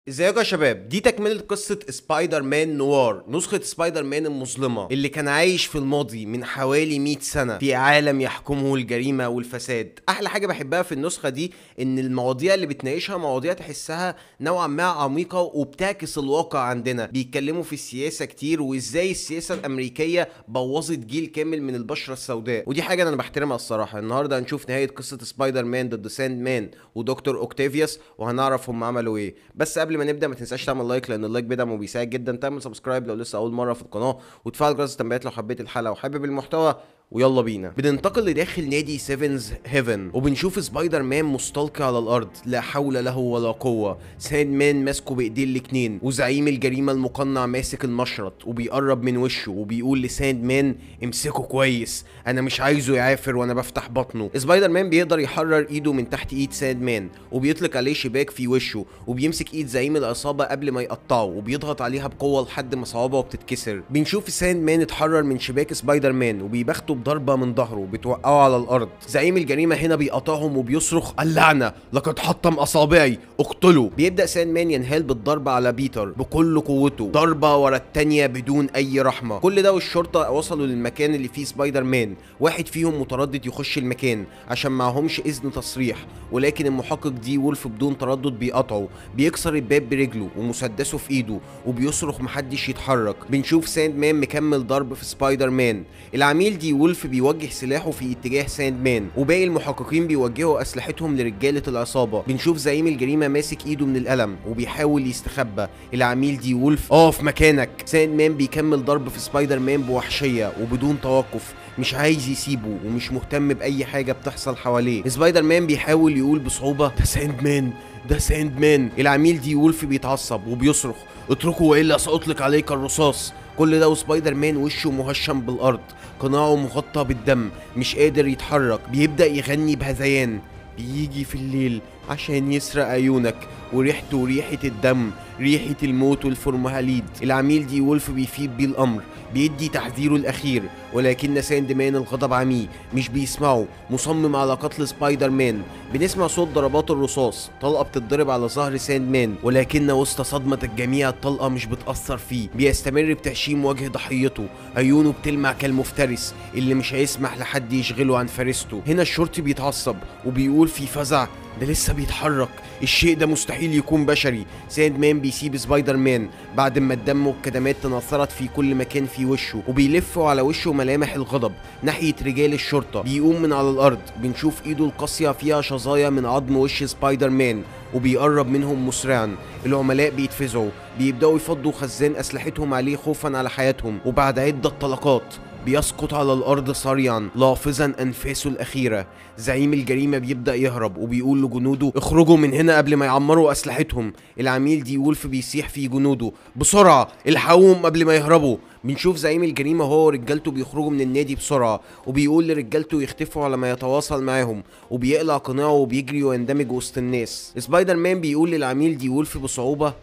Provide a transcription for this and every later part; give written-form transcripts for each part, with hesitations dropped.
ازيكم يا شباب؟ دي تكملة قصة سبايدر مان نوار، نسخة سبايدر مان المظلمة اللي كان عايش في الماضي من حوالي 100 سنة في عالم يحكمه الجريمة والفساد. احلى حاجة بحبها في النسخة دي ان المواضيع اللي بتناقشها مواضيع تحسها نوعا ما عميقة وبتعكس الواقع عندنا. بيتكلموا في السياسة كتير وازاي السياسة الامريكية بوظت جيل كامل من البشرة السوداء، ودي حاجة انا بحترمها الصراحة. النهاردة هنشوف نهاية قصة سبايدر مان ضد ساند مان ودكتور اوكتافيوس وهنعرف هم عملوا ايه. بس قبل ما نبدا ما تنساش تعمل like لان ال like بيدعم وبيساعد جدا، تعمل subscribe لو لسه اول مرة في القناة، وتفعل جرس التنبيهات لو حبيت الحلقة وحابب المحتوى. ويلا بينا. بننتقل لداخل نادي سيفنز هيفن وبنشوف سبايدر مان مستلقي على الارض لا حول له ولا قوة، ساند مان ماسكه بايديه الاتنين، وزعيم الجريمة المقنع ماسك المشرط وبيقرب من وشه وبيقول لساند مان امسكه كويس، انا مش عايزه يعافر وانا بفتح بطنه. سبايدر مان بيقدر يحرر ايده من تحت ايد ساند مان وبيطلق عليه شباك في وشه، وبيمسك ايد زعيم العصابة قبل ما يقطعه وبيضغط عليها بقوة لحد ما صوابعه بتتكسر. بنشوف ساند مان اتحرر من شباك سبايدر مان وبيبخته ضربة من ظهره بتوقعه على الارض. زعيم الجريمة هنا بيقطعهم وبيصرخ اللعنة لقد حطم اصابعي اقتله. بيبدأ ساند مان ينهال بالضرب على بيتر بكل قوته، ضربة ورا التانية بدون اي رحمة. كل ده والشرطة وصلوا للمكان اللي فيه سبايدر مان، واحد فيهم متردد يخش المكان عشان معهمش اذن تصريح، ولكن المحقق دي وولف بدون تردد بيقطعه، بيكسر الباب برجله ومسدسه في ايده وبيصرخ محدش يتحرك. بنشوف ساند مان مكمل ضرب في سبايدر مان. العميل دي وولف بيوجه سلاحه في اتجاه ساند مان وباقي المحققين بيوجهوا اسلحتهم لرجاله العصابة. بنشوف زعيم الجريمة ماسك ايده من القلم وبيحاول يستخبى. العميل دي وولف اقف مكانك. ساند مان بيكمل ضرب في سبايدر مان بوحشيه وبدون توقف، مش عايز يسيبه ومش مهتم باي حاجة بتحصل حواليه. سبايدر مان بيحاول يقول بصعوبة ده ساند مان، ده ساند مان. العميل دي وولف بيتعصب وبيصرخ اتركه والا ساطلق عليك الرصاص. كل ده وسبايدر مان وشه مهشم بالارض، قناعة مغطى بالدم، مش قادر يتحرك. بيبدأ يغني بهذيان، بيجي في الليل عشان يسرق عيونك، وريحته ريحة الدم، ريحة الموت والفورماليد. العميل دي وولف بيفيد بيه الأمر، بيدي تحذيره الأخير، ولكن ساند مان الغضب عمية مش بيسمعه، مصمم على قتل سبايدر مان. بنسمع صوت ضربات الرصاص، طلقة بتتضرب على ظهر ساند مان، ولكن وسط صدمة الجميع الطلقة مش بتأثر فيه. بيستمر بتهشيم وجه ضحيته، عيونه بتلمع كالمفترس اللي مش هيسمح لحد يشغله عن فريسته. هنا الشرطي بيتعصب وبيقول في فزع ده لسه بيتحرك، الشيء ده مستحيل يكون بشري. ساند مان بيسيب سبايدر مان بعد ما الدم والكدمات تناثرت في كل مكان في وشه، وبيلفوا على وشه ملامح الغضب ناحية رجال الشرطة. بيقوم من على الأرض، بنشوف ايده القاسية فيها شظايا من عظم وش سبايدر مان وبيقرب منهم مسرعا. العملاء بيتفزعوا، بيبدأوا يفضوا خزان أسلحتهم عليه خوفا على حياتهم، وبعد عدة طلقات بيسقط على الأرض صريعا لافظا أنفاسه الأخيرة. زعيم الجريمة بيبدأ يهرب وبيقول لجنوده اخرجوا من هنا قبل ما يعمروا أسلحتهم. العميل دي وولف بيصيح في جنوده بسرعة الحقوهم قبل ما يهربوا. بنشوف زعيم الجريمة هو ورجالته بيخرجوا من النادي بسرعة، وبيقول لرجالته يختفوا على ما يتواصل معاهم، وبيقلع قناعة وبيجري ويندمج وسط الناس. سبايدر مان بيقول للعميل دي وولف بصعوبة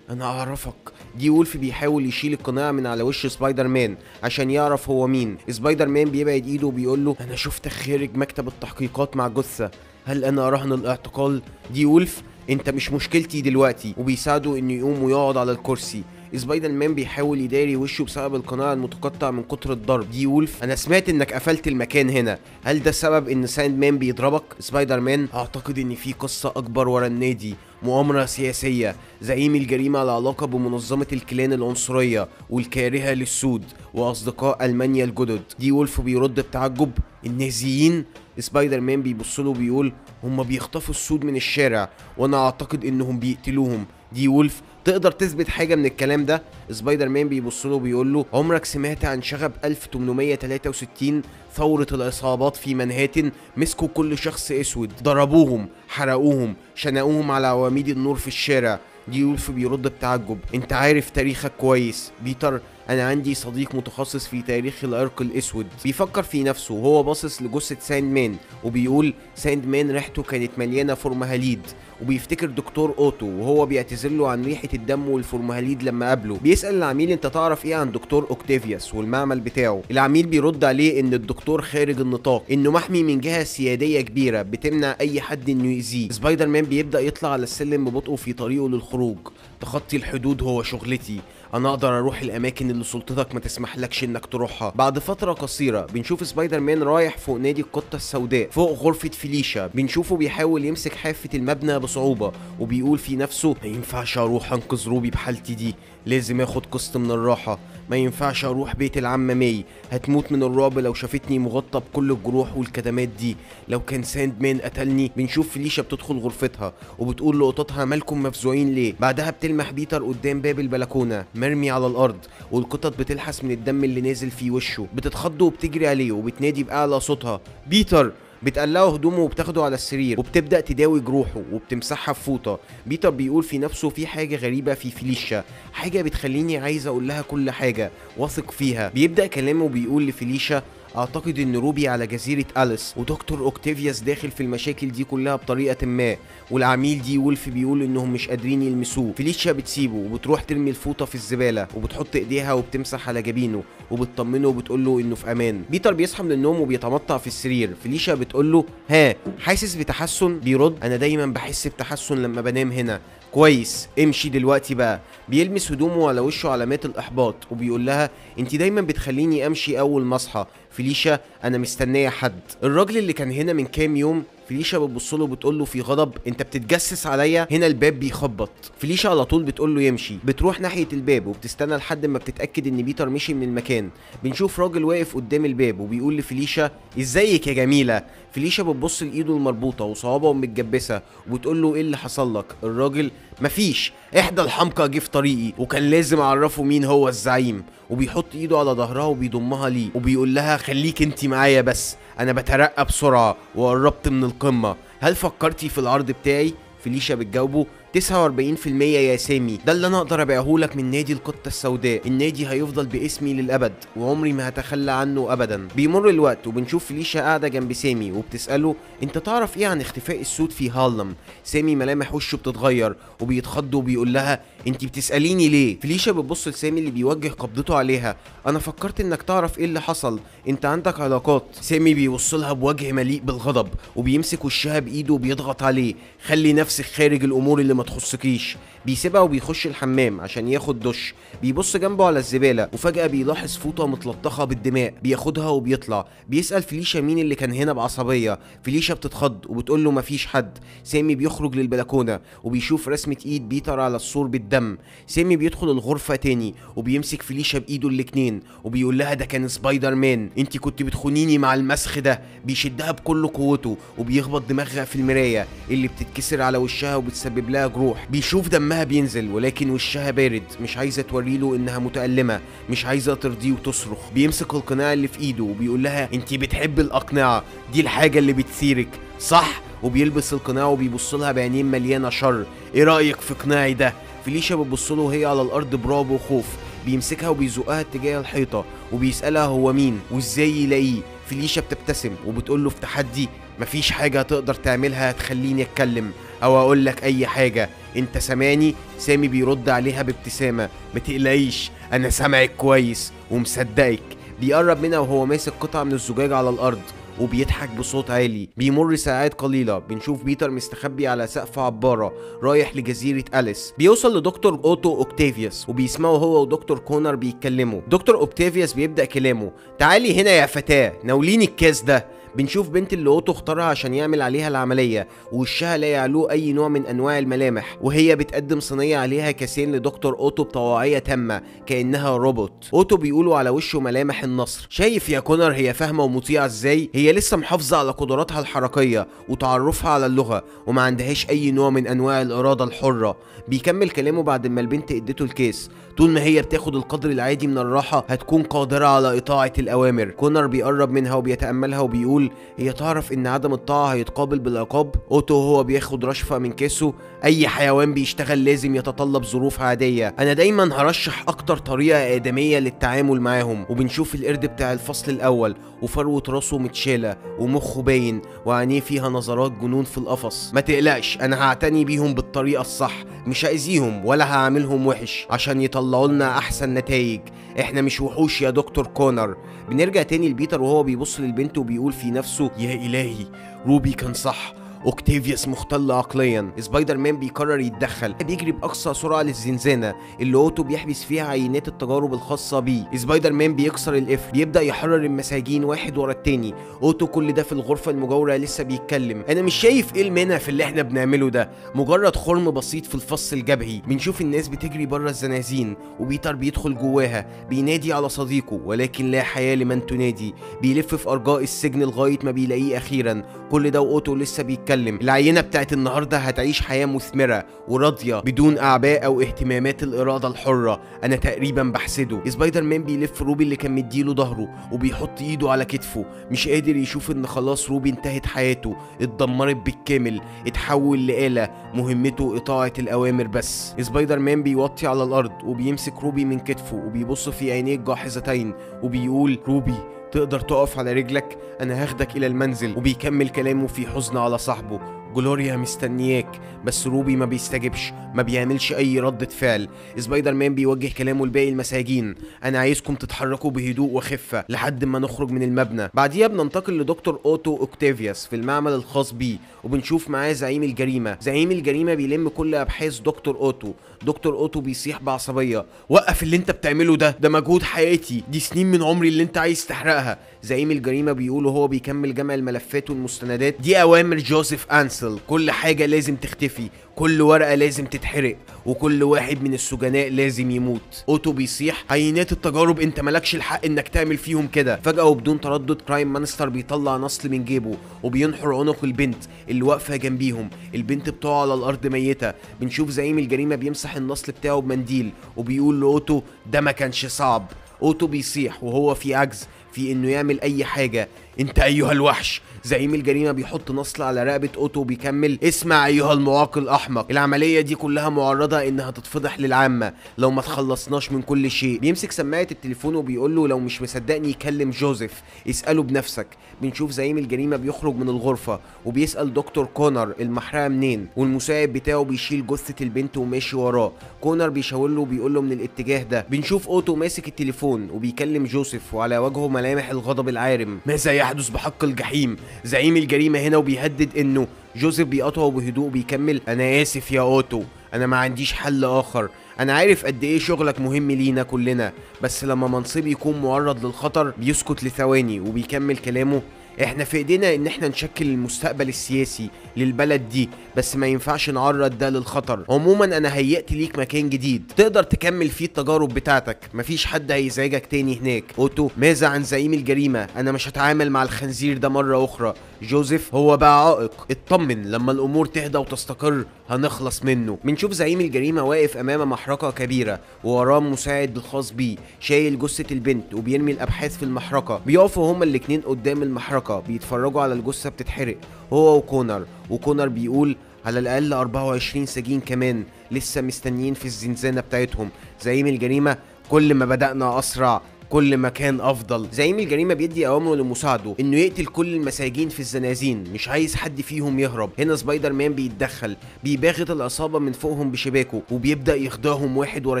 انا اعرفك. دي وولف بيحاول يشيل القناع من على وش سبايدر مان عشان يعرف هو مين. سبايدر مان بيبعد ايده وبيقول له انا شفتك خارج مكتب التحقيقات مع جثة، هل انا رهن الاعتقال؟ دي وولف انت مش مشكلتي دلوقتي، وبيساعده انه يقوم ويقعد على الكرسي. سبايدر مان بيحاول يداري وشه بسبب القناع المتقطع من كتر الضرب. دي وولف انا سمعت انك قفلت المكان هنا، هل ده سبب ان ساند مان بيضربك؟ سبايدر مان اعتقد ان في قصة اكبر ورا النادي، مؤامرة سياسية، زعيم الجريمة على علاقة بمنظمة الكلان العنصرية والكارهة للسود واصدقاء المانيا الجدد. دي وولف بيرد بتعجب النازيين؟ سبايدر مان بيبص له وبيقول هما بيخطفوا السود من الشارع وانا اعتقد انهم بيقتلوهم. دي وولف تقدر تثبت حاجة من الكلام ده؟ سبايدر مان بيبص له وبيقول له عمرك سمعت عن شغب 1863 ثورة العصابات في منهاتن؟ مسكوا كل شخص اسود، ضربوهم، حرقوهم، شنقوهم على عواميد النور في الشارع. دي وولف بيرد بتعجب انت عارف تاريخك كويس بيتر، انا عندي صديق متخصص في تاريخ العرق الاسود. بيفكر في نفسه وهو باصص لجثه ساند مان وبيقول ساند مان ريحته كانت مليانة فورماليد. وبيفتكر دكتور اوتو وهو بيعتذر له عن ريحه الدم والفورماليد لما قابله. بيسال العميل انت تعرف ايه عن دكتور اوكتافيوس والمعمل بتاعه؟ العميل بيرد عليه ان الدكتور خارج النطاق، انه محمي من جهة سيادية كبيرة بتمنع اي حد انه يأذيه. سبايدر مان بيبدا يطلع على السلم ببطء في طريقه للخروج. تخطي الحدود هو شغلتي، انا اقدر اروح الاماكن اللي سلطتك ما تسمحلكش انك تروحها. بعد فترة قصيرة بنشوف سبايدر مان رايح فوق نادي القطة السوداء فوق غرفة فيليشا. بنشوفه بيحاول يمسك حافة المبنى بصعوبة وبيقول في نفسه ما ينفعش اروح انقذ روبي بحالتي دي، لازم اخد قسط من الراحة. ما ينفعش اروح بيت العمه ماي، هتموت من الرعب لو شافتني مغطى بكل الجروح والكدمات دي، لو كان ساند مان قتلني. بنشوف فيليشا بتدخل غرفتها وبتقول لقطتها مالكم مفزوعين ليه؟ بعدها بتلمح بيتر قدام باب البلكونه مرمي على الارض والقطط بتلحس من الدم اللي نازل في وشه. بتتخض وبتجري عليه وبتنادي باعلى صوتها بيتر. بتقلعه هدومه وبتاخده على السرير وبتبدا تداوي جروحه وبتمسحها بفوطه. بيتر بيقول في نفسه في حاجة غريبة في فيليشا، حاجة بتخليني عايز اقول لها كل حاجة، واثق فيها. بيبدا كلامه وبيقول لفيليشا اعتقد ان روبي على جزيرة أليس ودكتور اوكتافيوس داخل في المشاكل دي كلها بطريقة ما، والعميل دي وولف بيقول انهم مش قادرين يلمسوه. فيليشا بتسيبه وبتروح ترمي الفوطه في الزبالة وبتحط ايديها وبتمسح على جبينه وبتطمنه وبتقول له انه في امان. بيتر بيصحى من النوم وبيتمطع في السرير. فيليشا بتقول له ها حاسس بتحسن؟ بيرد انا دايما بحس بتحسن لما بنام هنا. كويس امشي دلوقتي بقى. بيلمس هدومه على وشه علامات الاحباط وبيقول لها انت دايما بتخليني امشي اول ما اصحى. فيليشا انا مستنيه حد. الراجل اللي كان هنا من كام يوم. فيليشا بتبص له وبتقول له في غضب انت بتتجسس عليا؟ هنا الباب بيخبط. فيليشا على طول بتقول له يمشي. بتروح ناحية الباب وبتستنى لحد ما بتتاكد ان بيتر مشي من المكان. بنشوف راجل واقف قدام الباب وبيقول لفيليشا ازيك يا جميلة. فيليشا بتبص لايده المربوطه وصوابعه متجبسه وبتقول له ايه اللي حصل لك؟ الراجل مفيش، احدى الحمقى جه في طريقي وكان لازم اعرفه مين هو الزعيم. وبيحط ايده على ظهرها وبيضمها ليه وبيقول لها خليك انت معايا بس، انا بترقى بسرعة وقربت من القمه، هل فكرتي في العرض بتاعي؟ فيليشا بتجاوبه 49% يا سامي، ده اللي انا اقدر ابيعهولك من نادي القطة السوداء، النادي هيفضل باسمي للابد وعمري ما هتخلى عنه ابدا. بيمر الوقت وبنشوف فيليشا قاعدة جنب سامي وبتساله انت تعرف ايه عن اختفاء السود في هارلم؟ سامي ملامح وشه بتتغير وبيتخض وبيقول لها انت بتساليني ليه؟ فيليشا بتبص لسامي اللي بيوجه قبضته عليها، انا فكرت انك تعرف ايه اللي حصل، انت عندك علاقات. سامي بيوصلها بوجه مليء بالغضب وبيمسك وشها بايده وبيضغط عليه، خلي نفسك خارج الامور اللي ما تخصكيش. بيسيبها وبيخش الحمام عشان ياخد دش. بيبص جنبه على الزبالة وفجاة بيلاحظ فوطه متلطخه بالدماء، بياخدها وبيطلع. بيسال فيليشا مين اللي كان هنا بعصبيه. فيليشا بتتخض وبتقول له مفيش حد. سامي بيخرج للبلكونه وبيشوف رسمه ايد بيتر على السور بالدم. سامي بيدخل الغرفة تاني وبيمسك فيليشا بايده الاتنين وبيقول لها ده كان سبايدر مان، انت كنت بتخونيني مع المسخ ده. بيشدها بكل قوته وبيخبط دماغها في المراية اللي بتتكسر على وشها وبتسبب لها جروح. بيشوف دمها بينزل ولكن وشها بارد، مش عايزه توريله انها متألمه، مش عايزه ترضيه وتصرخ. بيمسك القناع اللي في ايده وبيقول لها انت بتحب الاقنعة دي، الحاجة اللي بتثيرك صح؟ وبيلبس القناع وبيبص لها بعينين مليانة شر، ايه رايك في قناعي ده؟ فيليشا بتبص له وهي على الارض برعب وخوف. بيمسكها وبيزقها اتجاه الحيطة وبيسالها هو مين وازاي يلاقيه. فيليشا بتبتسم وبتقول له في تحدي مفيش حاجة تقدر تعملها تخليني اتكلم او اقول لك اي حاجة، انت سامعني؟ سامي بيرد عليها بابتسامة ما تقلقيش انا سامعك كويس ومصدقك. بيقرب منها وهو ماسك قطعه من الزجاج على الارض وبيضحك بصوت عالي. بيمر ساعات قليله بنشوف بيتر مستخبي على سقف عبارة رايح لجزيرة أليس. بيوصل لدكتور اوتو اوكتافيوس وبيسمعه هو ودكتور كونر بيتكلموا. دكتور اوكتافيوس بيبدا كلامه تعالي هنا يا فتاة ناوليني الكاس ده. بنشوف بنت اللي اوتو اختارها عشان يعمل عليها العملية ووشها لا يعلوه اي نوع من انواع الملامح، وهي بتقدم صينية عليها كاسين لدكتور اوتو بطواعيه تامة كانها روبوت. اوتو بيقولوا على وشه ملامح النصر، شايف يا كونر هي فاهمه ومطيعه ازاي؟ هي لسه محافظة على قدراتها الحركية وتعرفها على اللغة وما عندهاش اي نوع من انواع الارادة الحرة. بيكمل كلامه بعد ما البنت اديته الكاس، طول ما هي بتاخد القدر العادي من الراحة هتكون قادرة على اطاعه الاوامر. كونر بيقرب منها وبيتاملها وبيقول وبيقول هي تعرف ان عدم الطاعة هيتقابل بالعقاب. اوتو هو بياخد رشفه من كاسه، اي حيوان بيشتغل لازم يتطلب ظروف عادية، انا دايما هرشح اكتر طريقه ادميه للتعامل معاهم. وبنشوف القرد بتاع الفصل الاول وفروه راسه متشاله ومخه باين وعينيه فيها نظرات جنون في القفص. ما تقلقش انا هعتني بيهم بالطريقة الصح، مش هاذيهم ولا هعملهم وحش عشان يطلعوا لنا احسن نتائج، احنا مش وحوش يا دكتور كونر. بنرجع تاني لبيتر وهو بيبص للبنت وبيقول في نفسه يا الهي روبي كان صح، اوكتافيوس مختل عقليا. سبايدر مان بيقرر يتدخل، بيجري باقصى سرعة للزنزانه اللي اوتو بيحبس فيها عينات التجارب الخاصة بيه. سبايدر مان بيكسر القفل، بيبدا يحرر المساجين واحد ورا التاني. اوتو كل ده في الغرفة المجاورة لسه بيتكلم، انا مش شايف ايه المانع في اللي احنا بنعمله ده، مجرد خرم بسيط في الفص الجبهي. بنشوف الناس بتجري بره الزنازين وبيتر بيدخل جواها، بينادي على صديقه ولكن لا حياة لمن تنادي. بيلف في ارجاء السجن لغاية ما بيلاقيه اخيرا. كل ده واوتو لسه بيتكلم. العينة بتاعت النهاردة هتعيش حياة مثمرة وراضية بدون أعباء أو اهتمامات الإرادة الحرة، أنا تقريبا بحسده. سبايدر مان بيلف روبي اللي كان مديله ظهره وبيحط إيده على كتفه، مش قادر يشوف إن خلاص روبي انتهت حياته، اتدمرت بالكامل، اتحول لآلة مهمته إطاعة الأوامر بس. سبايدر مان بيوطي على الأرض وبيمسك روبي من كتفه وبيبص في عينيه الجاحظتين وبيقول روبي تقدر تقف على رجلك، انا هاخدك الى المنزل. وبيكمل كلامه في حزن على صاحبه، جلوريا مستنياك، بس روبي ما بيستجبش، ما بيعملش اي ردة فعل. سبايدر مان بيوجه كلامه لباقي المساجين، انا عايزكم تتحركوا بهدوء وخفة لحد ما نخرج من المبنى. بعديها بننتقل لدكتور اوتو اوكتافيوس في المعمل الخاص بيه، وبنشوف معاه زعيم الجريمة. زعيم الجريمة بيلم كل ابحاث دكتور اوتو. دكتور اوتو بيصيح بعصبية، وقف اللي انت بتعمله ده، ده مجهود حياتي، دي سنين من عمري اللي انت عايز تحرقها. زعيم الجريمة بيقول وهو بيكمل جمع الملفات والمستندات، دي اوامر جوزيف انسل، كل حاجة لازم تختفي، كل ورقة لازم تتحرق، وكل واحد من السجناء لازم يموت. اوتو بيصيح، عينات التجارب انت مالكش الحق انك تعمل فيهم كده. فجأة وبدون تردد كرايم مانستر بيطلع نصل من جيبه وبينحر عنق البنت اللي واقفة جنبيهم. البنت بتقع على الارض ميتة. بنشوف زعيم الجريمة بيمسح النصل بتاعه بمنديل وبيقول لأوتو ده ما كانش صعب. اوتو بيصيح وهو في عجز في انه يعمل اي حاجة، انت ايها الوحش. زعيم الجريمة بيحط نصل على رقبة اوتو وبيكمل، اسمع ايها المعاق الاحمق، العملية دي كلها معرضة انها تتفضح للعامة لو ما تخلصناش من كل شيء. بيمسك سماعة التليفون وبيقول له لو مش مصدقني كلم جوزيف، اسأله بنفسك. بنشوف زعيم الجريمة بيخرج من الغرفة وبيسأل دكتور كونر المحرقة منين، والمساعد بتاعه بيشيل جثة البنت وماشي وراه. كونر بيشاور له وبيقول له من الاتجاه ده. بنشوف اوتو ماسك التليفون وبيكلم جوزيف وعلى وجهه ملامح الغضب العارم، ماذا يحدث بحق الجحيم؟ زعيم الجريمة هنا وبيهدد انه جوزيف بيقطعه بهدوء وبيكمل، انا اسف يا اوتو، انا ما عنديش حل اخر، انا عارف قد ايه شغلك مهم لينا كلنا، بس لما منصبي يكون معرض للخطر. بيسكت لثواني وبيكمل كلامه، احنا في ايدينا ان احنا نشكل المستقبل السياسي للبلد دي، بس ما ينفعش نعرض ده للخطر. عموما انا هيئت ليك مكان جديد تقدر تكمل فيه التجارب بتاعتك، مفيش حد هيزعجك تاني هناك. اوتو، ماذا عن زعيم الجريمة؟ انا مش هتعامل مع الخنزير ده مرة اخرى. جوزيف، هو بقى عائق، اطمن لما الامور تهدى وتستقر هنخلص منه. بنشوف زعيم الجريمة واقف امام محرقة كبيرة ووراه مساعد الخاص بيه شايل جثة البنت وبيرمي الابحاث في المحرقة. بيقفوا هما الاتنين قدام المحرقة بيتفرجوا على الجثة بتتحرق هو وكونر، وكونر بيقول على الاقل 24 سجين كمان لسه مستنيين في الزنزانة بتاعتهم. زعيم الجريمة، كل ما بدأنا اسرع كل ما كان افضل. زعيم الجريمة بيدي اوامره لمساعده انه يقتل كل المساجين في الزنازين، مش عايز حد فيهم يهرب. هنا سبايدر مان بيتدخل، بيباغت العصابة من فوقهم بشباكه وبيبدا يخدعهم واحد ورا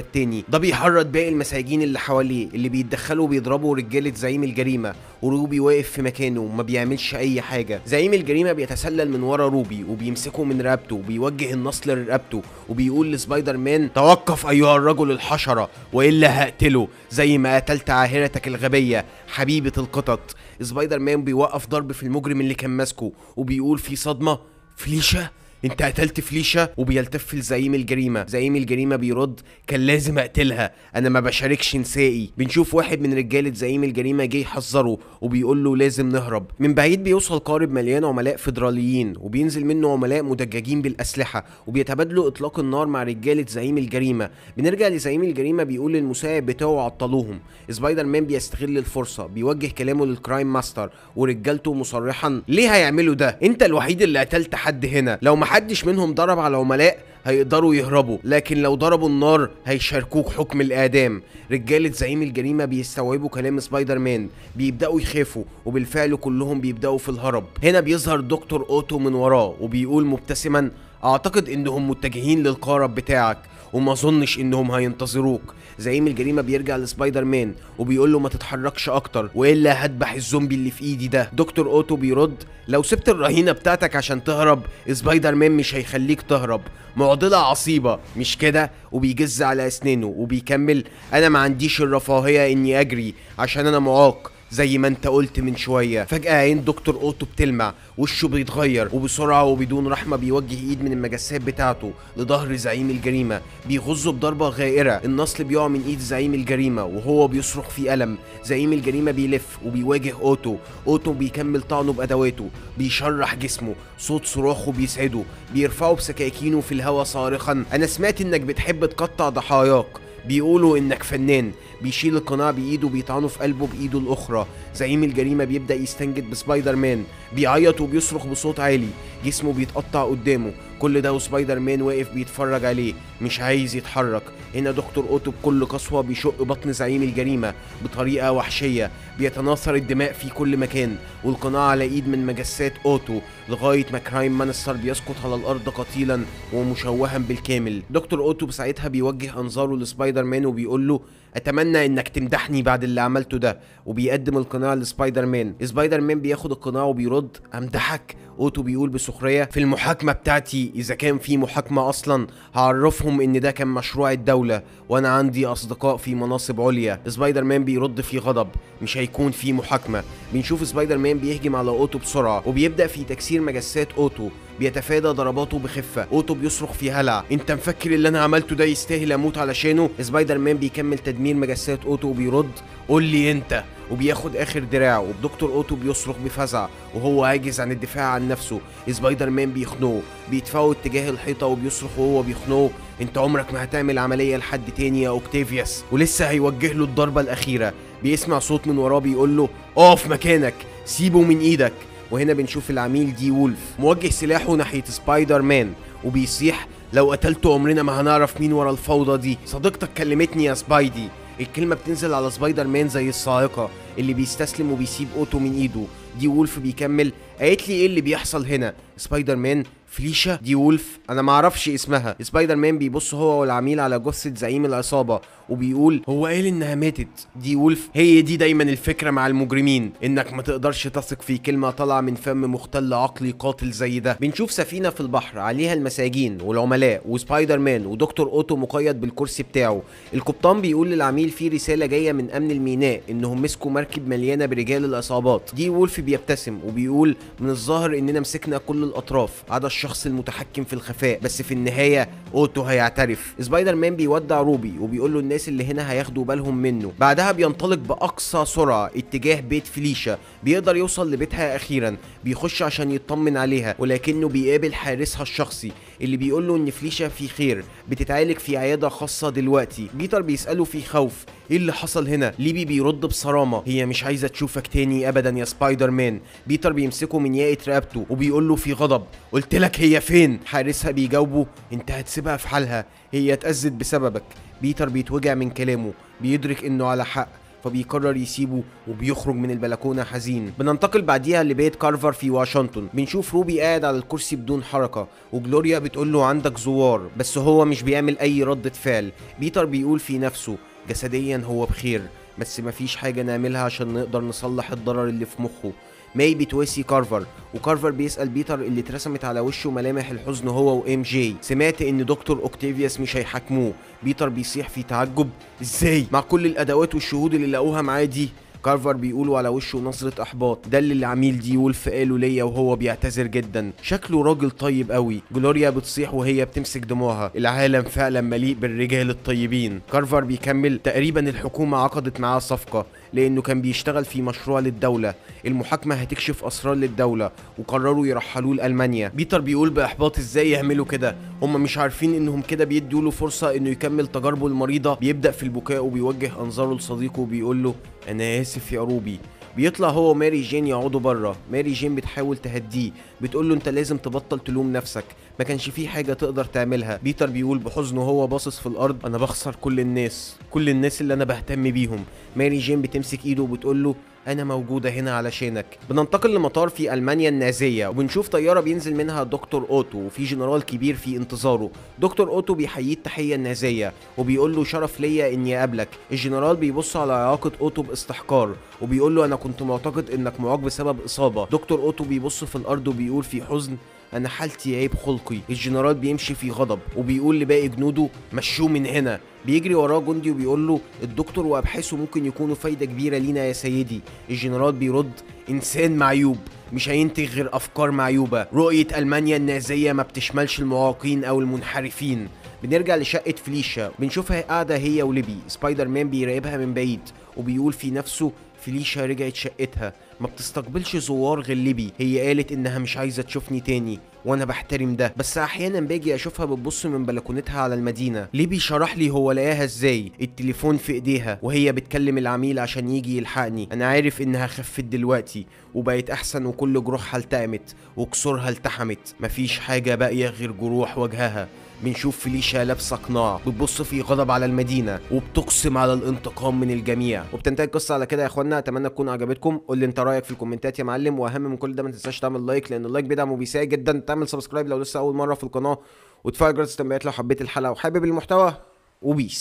التاني. ده بيحرض باقي المساجين اللي حواليه اللي بيتدخلوا وبيضربوا رجاله زعيم الجريمة، وروبي واقف في مكانه وما بيعملش اي حاجة. زعيم الجريمة بيتسلل من ورا روبي وبيمسكه من رقبته وبيوجه النصل لرقبته وبيقول لسبايدر مان توقف ايها الرجل الحشرة والا هقتله زي ما قتلت عاهرتك الغبية حبيبة القطط. سبايدر مان بيوقف ضرب في المجرم اللي كان ماسكه وبيقول في صدمة، فليشة انت قتلت فليشا؟ وبيلتف لزعيم الجريمة. زعيم الجريمة بيرد كان لازم اقتلها، انا ما بشاركش نسائي. بنشوف واحد من رجاله زعيم الجريمة جه يحذره وبيقول له لازم نهرب. من بعيد بيوصل قارب مليان عملاء فيدراليين، وبينزل منه عملاء مدججين بالاسلحة وبيتبادلوا اطلاق النار مع رجاله زعيم الجريمة. بنرجع لزعيم الجريمة بيقول للمساعد بتاعه عطلوهم. سبايدر مان بيستغل الفرصة، بيوجه كلامه للكرايم ماستر ورجالته مصرحا ليه هيعملوا ده؟ انت الوحيد اللي قتلت حد هنا، لو محدش منهم ضرب على العملاء هيقدروا يهربوا، لكن لو ضربوا النار هيشاركوك حكم الاعدام. رجاله زعيم الجريمة بيستوعبوا كلام سبايدر مان، بيبداوا يخافوا، وبالفعل كلهم بيبداوا في الهرب. هنا بيظهر دكتور اوتو من وراه وبيقول مبتسما اعتقد انهم متجهين للقارب بتاعك وما اظنش انهم هينتظروك. زعيم الجريمة بيرجع لسبايدر مان وبيقول له ما تتحركش اكتر والا هذبح الزومبي اللي في ايدي ده. دكتور اوتو بيرد لو سبت الرهينه بتاعتك عشان تهرب سبايدر مان مش هيخليك تهرب، معضلة عصيبة مش كده؟ وبيجز على اسنانه وبيكمل انا ما عنديش الرفاهية اني اجري عشان انا معاق زي ما انت قلت من شوية. فجاة عين دكتور اوتو بتلمع، وشه بيتغير، وبسرعة وبدون رحمه بيوجه ايد من المجسات بتاعته لظهر زعيم الجريمة، بيغزه بضربه غائره. النصل بيقع من ايد زعيم الجريمة وهو بيصرخ في الم. زعيم الجريمة بيلف وبيواجه اوتو. اوتو بيكمل طعنه بادواته، بيشرح جسمه، صوت صراخه بيسعده، بيرفعه بسكاكينه في الهواء صارخا انا سمعت انك بتحب تقطع ضحاياك، بيقولوا انك فنان. بيشيل القناع بايده بيطعنه في قلبه بايده الاخرى. زعيم الجريمة بيبدا يستنجد بسبايدر مان، بيعيط وبيصرخ بصوت عالي، جسمه بيتقطع قدامه. كل ده وسبايدر مان واقف بيتفرج عليه مش عايز يتحرك. هنا دكتور اوتو بكل قسوة بيشق بطن زعيم الجريمة بطريقة وحشية، بيتناثر الدماء في كل مكان والقناع على ايد من مجسات اوتو، لغاية ما كرايم مانستر بيسقط على الارض قتيلا ومشوها بالكامل. دكتور اوتو بساعتها بيوجه انظاره لسبايدر مان وبيقول له اتمنى انك تمدحني بعد اللي عملته ده، وبيقدم القناع لسبايدر مان. سبايدر مان بياخد القناع وبيرد امدحك؟ اوتو بيقول بسخريه في المحاكمة بتاعتي اذا كان في محاكمة اصلا هعرفهم ان ده كان مشروع الدولة وانا عندي اصدقاء في مناصب عليا. سبايدر مان بيرد في غضب مش هيكون في محاكمة. بنشوف سبايدر مان بيهجم على اوتو بسرعة وبيبدا في تكسير مجسات اوتو، بيتفادى ضرباته بخفة. اوتو بيصرخ في هلع انت مفكر اللي انا عملته ده يستاهل اموت علشانه؟ سبايدر مان بيكمل تدمير مجسات اوتو وبيرد قول لي انت، وبياخد اخر دراعه. والدكتور اوتو بيصرخ بفزع وهو عاجز عن الدفاع عن نفسه. سبايدر مان بيخنقه، بيدفعه اتجاه الحيطة وبيصرخ وهو بيخنقه انت عمرك ما هتعمل عملية لحد تاني يا اوكتافيوس، ولسه هيوجه له الضربة الاخيرة. بيسمع صوت من وراه بيقول له اقف مكانك، سيبه من ايدك. وهنا بنشوف العميل دي وولف موجه سلاحه ناحية سبايدر مان وبيصيح لو قتلته عمرنا ما هنعرف مين ورا الفوضى دي، صديقتك كلمتني يا سبايدي. الكلمة بتنزل على سبايدر مان زي الصاعقة اللي بيستسلم وبيسيب اوتو من ايده. دي وولف بيكمل قالت لي ايه اللي بيحصل هنا؟ سبايدر مان فليشا؟ دي وولف انا معرفش اسمها. سبايدر مان بيبص هو والعميل على جثة زعيم العصابة وبيقول هو قال انها ماتت. دي وولف هي دي دايما الفكرة مع المجرمين، انك ما تقدرش تثق في كلمة طالعة من فم مختل عقلي قاتل زي ده. بنشوف سفينة في البحر عليها المساجين والعملاء وسبايدر مان ودكتور اوتو مقيد بالكرسي بتاعه. القبطان بيقول للعميل في رسالة جاية من امن الميناء انهم مسكوا مركب مليانة برجال العصابات. دي وولف بيبتسم وبيقول من الظاهر اننا مسكنا كل الاطراف عدا الشخص المتحكم في الخفاء، بس في النهاية اوتو هيعترف. سبايدر مان بيودع روبي وبيقول له الناس اللي هنا هياخدوا بالهم منه. بعدها بينطلق باقصى سرعة اتجاه بيت فليشا، بيقدر يوصل لبيتها اخيرا، بيخش عشان يطمن عليها ولكنه بيقابل حارسها الشخصي اللي بيقول له ان فليشا في خير، بتتعالج في عيادة خاصة دلوقتي. بيتر بيساله في خوف ايه اللي حصل هنا؟ ليبي بيرد بصرامه هي مش عايزه تشوفك تاني ابدا يا سبايدر مان. بيتر بيمسكه من ياقه رقبته وبيقول له في غضب قلت لك هي فين؟ حارسها بيجاوبه انت هتسيبها في حالها، هي اتأذت بسببك. بيتر بيتوجع من كلامه، بيدرك انه على حق فبيقرر يسيبه وبيخرج من البلكونه حزين. بننتقل بعديها لبيت كارفر في واشنطن. بنشوف روبي قاعد على الكرسي بدون حركة وجلوريا بتقول له عندك زوار، بس هو مش بيعمل اي ردة فعل. بيتر بيقول في نفسه جسديا هو بخير بس مفيش حاجة نعملها عشان نقدر نصلح الضرر اللي في مخه. ماي بتواسي كارفر وكارفر بيسأل بيتر اللي اترسمت على وشه ملامح الحزن هو وام جي سمعت ان دكتور اوكتافيوس مش هيحاكموه. بيتر بيصيح في تعجب ازاي مع كل الادوات والشهود اللي لقوها معاه دي؟ كارفر بيقولوا على وشه نظرة احباط، ده اللي العميل دي وولف قاله ليا وهو بيعتذر جدا، شكله راجل طيب قوي. جلوريا بتصيح وهي بتمسك دموعها، العالم فعلا مليء بالرجال الطيبين. كارفر بيكمل تقريبا الحكومة عقدت معاه صفقة لانه كان بيشتغل في مشروع للدولة، المحاكمة هتكشف اسرار للدولة، وقرروا يرحلوه لألمانيا. بيتر بيقول باحباط ازاي يعملوا كده، هم مش عارفين انهم كده بيدوا له فرصة انه يكمل تجاربه المريضة. بيبدأ في البكاء وبيوجه انظاره لصديقه وبيقول له انا اسف يا روبي. بيطلع هو وماري جين يقعدوا بره. ماري جين بتحاول تهديه، بتقول له انت لازم تبطل تلوم نفسك، ما كانش فيه حاجة تقدر تعملها. بيتر بيقول بحزن وهو باصص في الارض انا بخسر كل الناس، كل الناس اللي انا بهتم بيهم. ماري جين بتمسك ايده وبتقول له انا موجودة هنا علشانك. بننتقل لمطار في المانيا النازية، وبنشوف طيارة بينزل منها دكتور اوتو، وفي جنرال كبير في انتظاره. دكتور اوتو بيحييه التحية النازية وبيقول له شرف ليا اني اقابلك. الجنرال بيبص على اعاقه اوتو باستحقار وبيقول له انا كنت معتقد انك معاق بسبب اصابه. دكتور اوتو بيبص في الارض وبيقول في حزن انا حالتي عيب خلقي. الجنرال بيمشي في غضب وبيقول لباقي جنوده مشوه من هنا. بيجري وراه جندي وبيقول له الدكتور وابحاثه ممكن يكونوا فايده كبيرة لينا يا سيدي. الجنرال بيرد انسان معيوب مش هينتج غير افكار معيوبه، رؤية المانيا النازية ما بتشملش المعاقين او المنحرفين. بنرجع لشقه فليشا، بنشوفها قاعدة هي وليبي. سبايدر مان بيراقبها من بعيد وبيقول في نفسه فليشا رجعت شقتها، ما بتستقبلش زوار غير ليبي، هي قالت انها مش عايزه تشوفني تاني وانا بحترم ده، بس احيانا باجي اشوفها بتبص من بلكونتها على المدينة. ليبي شرح لي هو لقاها ازاي، التليفون في ايديها وهي بتكلم العميل عشان يجي يلحقني، انا عارف انها خفت دلوقتي وبقت احسن وكل جروحها التئمت وكسورها التحمت، مفيش حاجة باقية غير جروح وجهها. بنشوف فليشا لابسه قناع بتبص في غضب على المدينة وبتقسم على الانتقام من الجميع. وبتنتهي القصة على كده يا اخوانا، اتمنى تكون عجبتكم. قول لي انت رايك في الكومنتات يا معلم، واهم من كل ده ما تنساش تعمل like لان ال like بيدعم وبيساعد جدا، تعمل subscribe لو لسه اول مرة في القناة، وتفعل جرس التنبيهات لو حبيت الحلقة وحابب المحتوى، و peace.